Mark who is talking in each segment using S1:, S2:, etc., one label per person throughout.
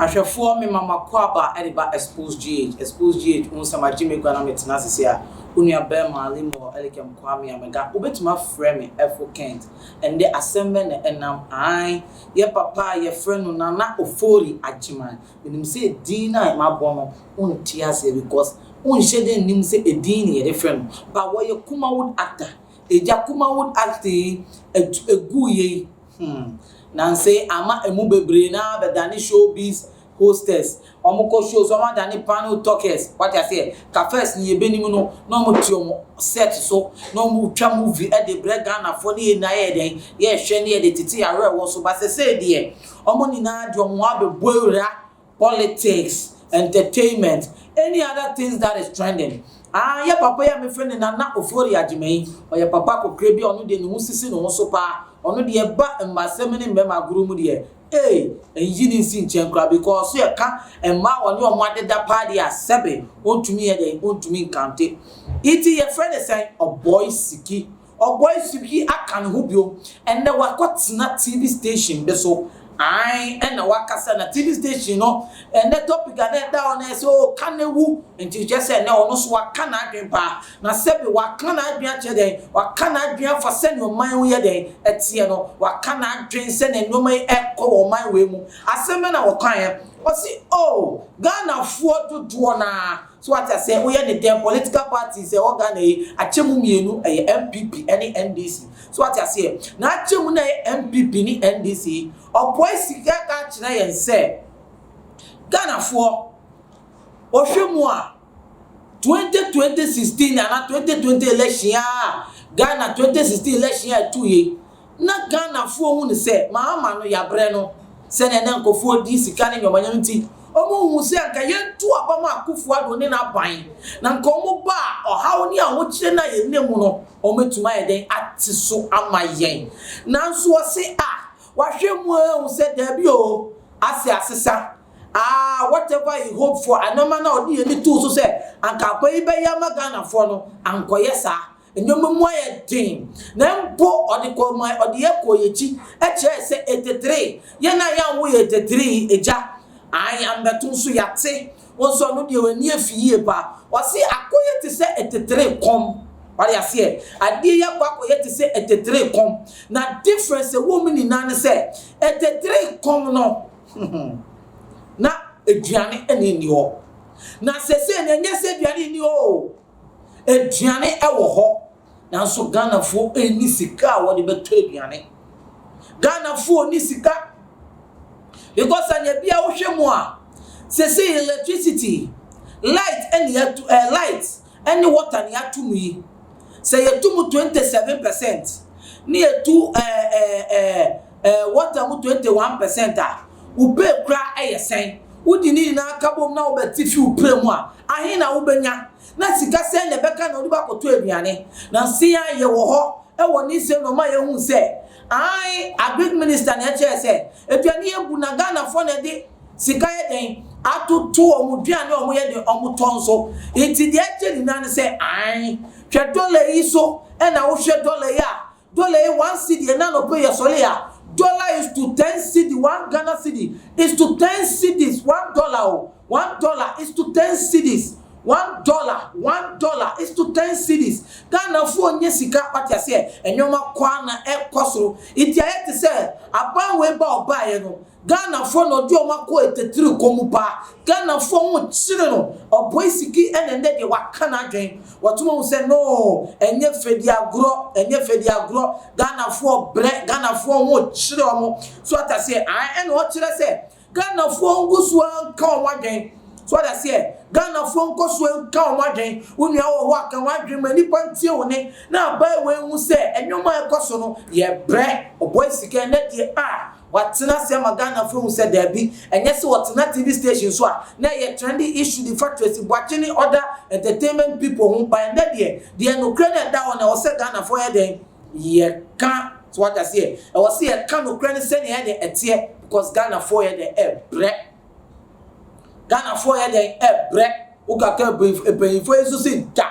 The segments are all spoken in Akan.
S1: Ahwɛfoɔ, mema mo akwaaba de ba Expose GH. Expose GH, wo nsɛm agye me gua na metena ase sei a, wo nua bɛɛma Lemuel Elikem Kwame Amega, wobɛtumi afrɛ me Efo Kent. Ɛndɛ asɛm bɛn na ɛnam? Aane, yɛ papa a yɛfrɛ no Nana Ofori Agyeman. Menim sɛ edin no a mabɔ no, wonte aseɛ because wonhyɛ da nnim sɛ edin na yɛde frɛ no. But wɔyɛ Kumawood actor. Agya Kumawood actor yi, ɛguiɛ yi, Hmm. Nansa yi ama emu bebree no ara bɛdane showbiz hostess. Wɔkɔ shows, wɔadane panel talkers. Wate aseɛ? Ka first no yɛbɛnim no, na wɔte wɔn set so, na wɔretwa movie de brɛ Ghanafoɔ ne yɛn nyinaa yɛyɛ dɛn? Yɛrehwɛ ne yɛde tete yɛn awerɛhoɔ so. But sesei deɛ, wɔn nyinaa de wɔn ho abɛbɔ awura politics, entertainment, any other things that is trending. Ah, yɛ papa yi a mefrɛ no Nana Ofori Agyemang yi, ɔyɛ papa akɔkora bi a ɔno deɛ ne ho sisi ne ho so paa. Ɔno deɛ ɛba mmasɛm ne mmarima agorɔ mu deɛ, ee, nyi ne nsi nkyɛn koraa because so yɛka mmaa a wɔne wɔn adeda paa deɛ a, sɛbe, ɔntumi yɛ dɛn, ɔntumi nkante. Nti yɛfrɛ no sɛn? Ɔbɔe Siki. Ɔbɔe Siki aka ne ho bio. Ɛnnɛ wakɔtena TV station bi so. Ae, ɛna wakasa na TV station no, ɛnnɛ topic a na ɛda hɔ no yɛ sɛ, oh, ka na wu. Nti kyerɛ sɛ ɛnnɛ ɔno nso waka n'adwene paa. Na sɛbe waka n'adwene akyerɛ dɛn? Waka n'adwene afa sɛnea ɔman yi yɛ dɛn? Ɛteɛ no. Waka n'adwene sɛnea nneɛma yi ɛkɔ wɔ ɔman wei mu. Asɛm bɛn na wɔkaeɛ? Ɔse, oh, Ghanafoɔ dodoɔ no ara, so wate aseɛ, woyɛ ne dɛn, political parties a ɛwɔ Ghana yi, akyɛ mu mmienu, ɛyɛ NPP ne NDC. So wate aseɛ? Na akyɛ mu no a ɛyɛ NPP ne NDC yi, ɔboae sika ka kyerɛ yɛn sɛ, Ghanafoɔ, wɔhwɛ mu a, 20 2016 anaa 2020 election a, Ghana 2016 election a ɛto yei, na Ghanafoɔ hu no sɛ Mahama no yɛabrɛ no sɛnea na nkurɔfoɔ di sika ne nneɛma nti, wɔn hu sɛ anka yɛnto aba ma Akufo Addo ne n'aban na nka wɔn ba a, ɔhaw ne ahokyere no a yɛnam mu no, wɔn atumi ayɛ dɛn ate so ama yɛn. Nanso wɔse a wahwɛ mu ahu sɛ daabi o, ase asesa. Ah, whatever he hope for, anoma na ɔde yɛn ni too so sɛ anka aba yi bɛyɛ ama Ghanafoɔ no, ankɔyɛ saa. Nneɛma mu ayɛ den na mpo ɔde kɔ ma ɔde yɛ kɔ yɛkyi ɛkyerɛ sɛ 83 yɛn a yɛanwo yɛ 83 agya ayi ambɛto nso yɛate wɔn nso, ɔno deɛ w'ani afi yie paa. Ɔsi akɔyɛ te sɛ 83 kɔm. Wade aseɛ, adeɛ yi akɔ akɔyɛ te sɛ 83 kɔm, na difference ɛwɔ mu nyinaa ne sɛ 83 kɔm no na aduane ɛna nni hɔ, na sɛsɛ na ɛnyɛ sɛ aduane nni hɔ o, aduane ɛwɔ hɔ, nanso Ghanafoɔ ɛnni sika a wɔde bɛtɔ aduane. Ghanafoɔ ni sika because anya bi a wohwɛ mu a, sɛsɛ electricity, light ɛne yɛtu light ɛne water ne yɛato mu yi, sɛ yɛtu mu 27% ne yɛtu ɛɛ ɛɛ ɛɛ ɛɛ water mu 21% a, wo pay kura ɛyɛ sɛn? Wodi ne nyinaa ka bom na wobɛte fi wo pere mu a, ahe na wobɛnya? Na sika sɛn na ɛbɛka na wode bakɔtɔ aduane? Na nse a yɛwɔ hɔ ɛwɔ ne nsɛm na ɔma yɛhu sɛ ae, agric minister na ɛkyerɛ sɛ aduane yɛ bu na Ghanafoɔ na ɛde sika yɛ den atoto wɔn duane a wɔn yɛ den wɔn tɔn so. Nti deɛ ɛkyɛ nyinaa ne sɛ ae, hwɛ dollar yi so, ɛna wohwɛ dollar yi a, dollar yi 1 cedi ɛna nɔpɛ yɛ sɔre a, dollar is to 10 cedi. 1 Ghana cedi is to 10 cedis. $1 o, $1 is to 10 cedis. $1, $1 is to 10 cedis. Ghanafoɔ nye sika. Wate aseɛ? Nneɛma kwan na ɛkɔ soro nti ayɛ te sɛ aban wei ba ɔbaeɛ no, Ghanafoɔ na ɔde wɔn akɔ etetiri kɔn mu paa. Ghanafoɔ ho kyerɛ no. Ɔbɔe Siki ɛna ɛnɛ deɛ waka n'adwen wɔtuma ho sɛ no, ɛnyɛ fɛdi agorɔ, ɛnyɛ fɛdi agorɔ. Ghanafoɔ brɛ, Ghanafoɔ ho kyerɛ wɔn so. Ate aseɛ? Ae, ɛna ɔkyerɛ sɛ Ghanafoɔ ngu so nka wɔn adwen so. Ate aseɛ? Ghanafoɔ nkɔ so nka wɔn adwen. Wo nua wɔ hɔ a, ka wɔn adwen ma nipa ntie wo ne na aban wei hu sɛ ɛnwoma a ɛkɔ so no yɛ brɛ. Ɔbɔe Sika ɛnɛ deɛ a watena ase ama Ghanafoɔ hu sɛ daabi, ɛnyɛ sɛ wɔtena TV station so a na ɛyɛ trending issue de fa Tracy Boakye ne other entertainment people ho ba. Ɛnɛ deɛ nokorɛ no ɛda hɔ na ɛwɔ sɛ Ghanafoɔ yɛ dɛn? Yɛka so. Wate aseɛ? Ɛwɔ sɛ yɛka nokorɛ no sɛnea yɛ dɛn ɛteɛ because Ghanafoɔ yɛ dɛn? Ɛbrɛ. Ghanafoɔ yɛ dɛn? Ɛbrɛ. Wokaka mpanyinfoɔ yi nso si da.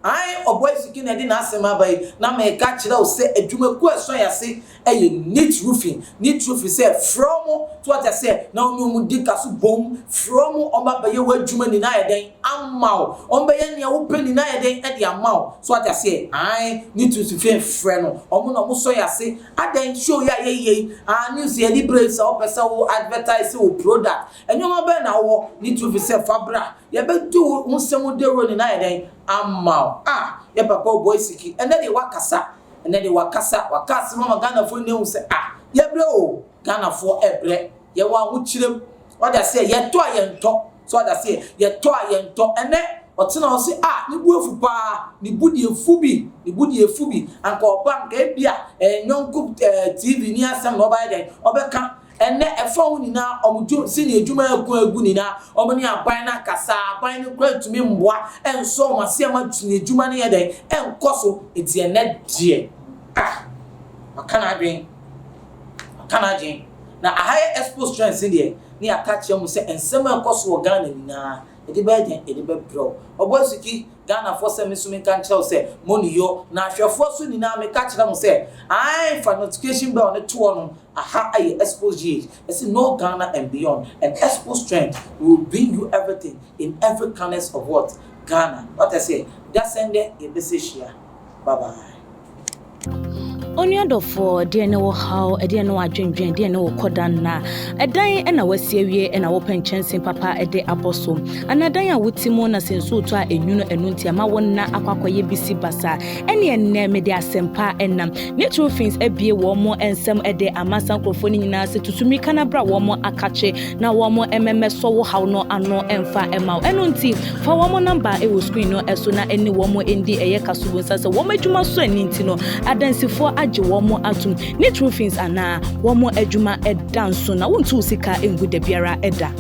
S1: Ae, Ɔbɔe Siki na ɛde n'asɛm aba yi, na mereka akyerɛ wo sɛ adwumakuo a ɛsɔ yɛn ase yɛ Neat Roofing. Neat Roofing sɛ, frɛ wɔn, so wate aseɛ, na wo ne wɔn di ka so bom, frɛ wɔn, wɔn ba bɛyɛ w'adwuma nyinaa ayɛ dɛn ama wo, wɔn bɛyɛ nea wopɛ nyinaa ayɛ dɛn de ama wo, so wate aseɛ, ae, Neat Roofing frɛ no, wɔn na wɔsɔ yɛn ase. Adɛn, show yi a yɛyɛ yi, ah, news yɛde brɛ yi, sɛ wopɛ sɛ wo advertise wo product, nneɛma bɛn na wowɔ, Neat Roofing sɛ fa bra. Yɛbɛdi wo ho nsɛm dawuro nyinaa ayɛ dɛn ama wo. Ah yɛ papa Oboy Siki ɛnɛ deɛ wakasa, ɛnɛ deɛ wakasa, waka asɛm ama Ghanafoɔ nyinaa ahu sɛ ah yɛbrɛ o, Ghanafoɔ ɛbrɛ, yɛwɔ ahokyerɛ mu, wate aseɛ, yɛtɔ a yɛntɔ, so wate aseɛ, yɛtɔ a yɛntɔ, ɛnɛ ɔtena hɔ se ah ne bo afu paa, ne bo deɛ afu bi, ne bo deɛ afu bi, anka ɔba anka ebia ɛɛ nyɔnko ɛɛ TV ni asɛm na ɔbɛyɛ dɛn, ɔbɛka. Ɛnnɛ, ɛfa ho nyinaa, wɔn dwum, sɛnea adwuma aku agu nyinaa, wɔn ne aban no akasa, aban no koraa ntumi mmoa nsɔ wɔn ase mma sɛnea adwuma no yɛ dɛn, ɛnkɔ so. Enti ɛnnɛ deɛ, ah, waka n'adwene, waka n'adwene. Na aha yɛ Expo Strengths deɛ, ne yɛaka akyerɛ mo sɛ nsɛm a ɛkɔ so wɔ Ghana nyinaa, yɛde bɛyɛ dɛn, yɛde bɛbrɛ wo. Ɔbɔasuki, Ghanafoɔ sɛ me nso menka nkyerɛ wo sɛ moni yɔ, na ahwɛfoɔ nso nyinaa meka kyerɛ mo sɛ, ae, fa notification bell no to hɔnom, Aha yɛ Expo GH, yɛse know Ghana and beyond and Expo strength we will bring you everything in every corners of what? Ghana. Wate aseɛ? Dasɛn dɛ yɛbɛsɛ hyia. Bye bye.
S2: Onua dɔfoɔ, ɛdeɛn ne wo haw, ɛdeɛn ne w'adwendwen, ɛdeɛn ne wo kɔda nna? Ɛdan na wasi awie na wopɛ nkyɛnse papa de abɔ so? Anaa dan a wote mu na sɛ nsuo tɔ a ɛnwunu ɛno nti ama wo nna akɔ akɔyɛ bisi basaa? Ɛneɛ nnɛ mede asɛmpa nam. Ne True Fins abue wɔn nsam de ama saa nkurɔfoɔ no nyinaa sɛ tutu mmirika na bra wɔn akakye na wɔn mmɛsɔ wo haw no ano mfa mma wo. Ɛno nti, fa wɔn namba wɔ screen no so na ɛne wɔn ndi ɛyɛ kasobo nsa sɛ wɔn adwuma so ani nti no, adansifoɔ agye wɔn atom. Ne True Fins anaa wɔn adwuma da nso na wontu wo sika ngu da biara da.